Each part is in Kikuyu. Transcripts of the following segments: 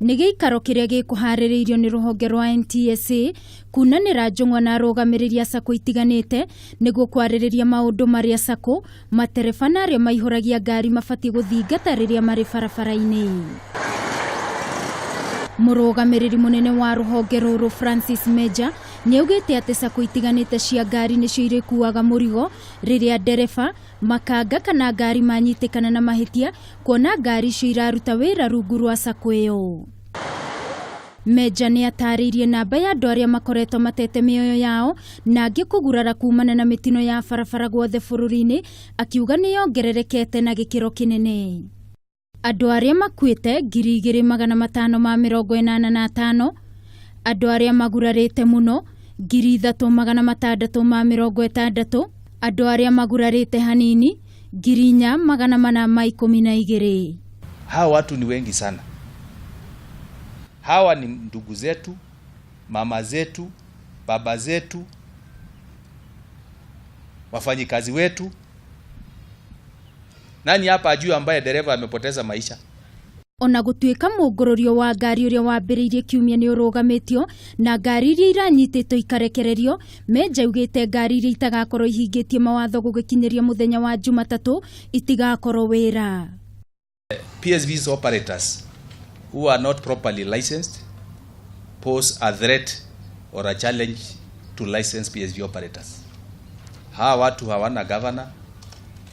Nĩ gĩikaro kĩrĩa gĩkũharĩrĩirio nĩ rũhonge rwa NTSA kunanĩra njũng'wa na arũgamĩrĩri a sacco itiganĩte nĩguo kwarĩrĩria maũndũ marĩa sacco, matereba na arĩa maihũragia ngari mabatiĩ gũthingata rĩrĩa marĩ barabara-inĩ. Mũrũgamĩrĩri mũnene wa rũhonge rũrũ Francis Meja nĩaugĩte atĩ sacco itiganĩte cia ngari nĩcio irĩkuaga mũrigo rĩrĩa ndereba, makanga kana ngari manyitĩkana na mahĩtia kuona ngari icio iraruta wĩra rungu rwa sacco ĩyo. Meja nĩ atarĩirie namba ya andũ arĩa makoretwo matete mĩoyo yao na angĩ kũgurara kumana na mĩtino ya barabara guothe bũrũri-inĩ, akiuga nĩ yongererekete na gĩkĩro kĩnene. Andũ arĩa makuĩte 2585, andũ arĩa magurarĩte mũno 3660, andũ arĩa magurarĩte hanini 4412. Hawa watu ni wengi sana. Hawa ni ndugu zetu, mama zetu, baba zetu, wafanyikazi wetu. Nani hapa ajue ambaye dereva amepoteza maisha? Ona gũtuĩka mũngũrũrio wa ngari ũrĩa wambĩrĩirie kiumia nĩ ũrũgamĩtio na ngari iria iranyitĩtwo ikarekererio, Meja augĩte ngari iria itagakorwo ihingĩtie mawatho gũgĩkinyĩria mũthenya wa Jumatatũ itigakorwo wĩra. PSVs operators who are not properly licensed pose a threat or a challenge to licensed PSV operators. Hawa watu hawana governor,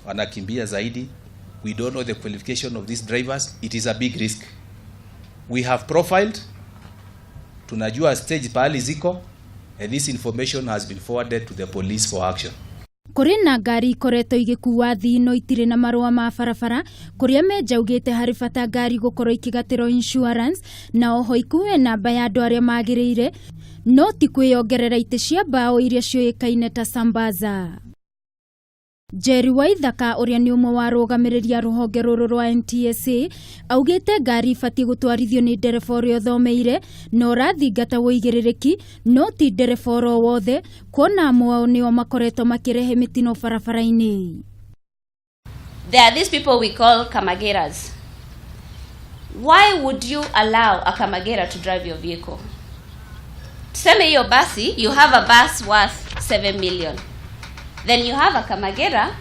wanakimbia zaidi. We don't know the qualification of these drivers. It is a big risk. We have profiled, tunajua stage pahali ziko, and this information has been forwarded to the police for action. Kũrĩ na ngari ikoretwo igĩkua athii no itirĩ na marũa ma barabara, kũrĩa Meja augĩte harĩ bata ngari gũkorwo ikĩgatĩrwo insurance na oho ikuwe namba ya andũ arĩa magĩrĩire, no ti kwĩyongerera itĩ cia mbaũ iria ciũĩkaine ta sambaza. Jerry Waithaka ũrĩa nĩ ũmwe wa arũgamĩrĩri a rũhonge rũrũ rwa NTSA augĩte ngari ibatiĩ gũtwarithio nĩ ndereba ũrĩa ũthomeire na ũrathingata ũigĩrĩrĩki, no ti ndereba oro wothe, kuona amwe ao nĩo makoretwo makĩrehe mĩtino barabara-inĩ. There are these people we call kamageras. Why would you allow a kamagera to drive your vehicle? Tuseme hiyo basi, you have a bus worth 7 million. Then you have a kamagera,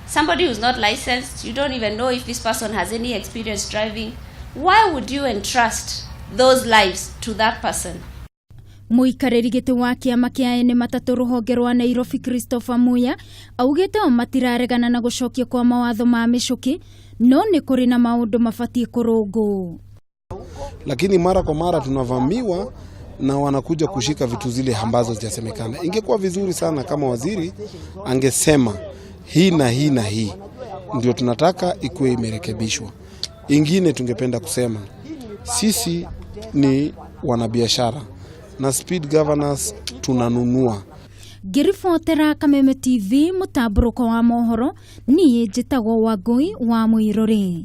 somebody who's not licensed, you don't even know if this person has any experience driving. Why would you entrust those lives to that person? Mũikarĩri gĩtĩ wa kĩama kĩa ene matatũ rũhonge rwa Nairobi Christopher Muya augĩte o matiraregana na gũcokia kwa mawatho ma mĩcũkĩ, no nĩ kũrĩ na maũndũ mabatiĩ kũrũngwo. Lakini mara kwa mara tunavamiwa na wanakuja kushika vitu zile ambazo hazijasemekana. Ingekuwa vizuri sana kama waziri angesema hii na hii na hii ndio tunataka ikuwe imerekebishwa. Ingine tungependa kusema sisi ni wanabiashara na speed governors tunanunua. Ngĩribotera Kameme TV mũtambũrũko wa mohoro, niĩ njĩtagwo Wangũi wa Mũirũrĩ.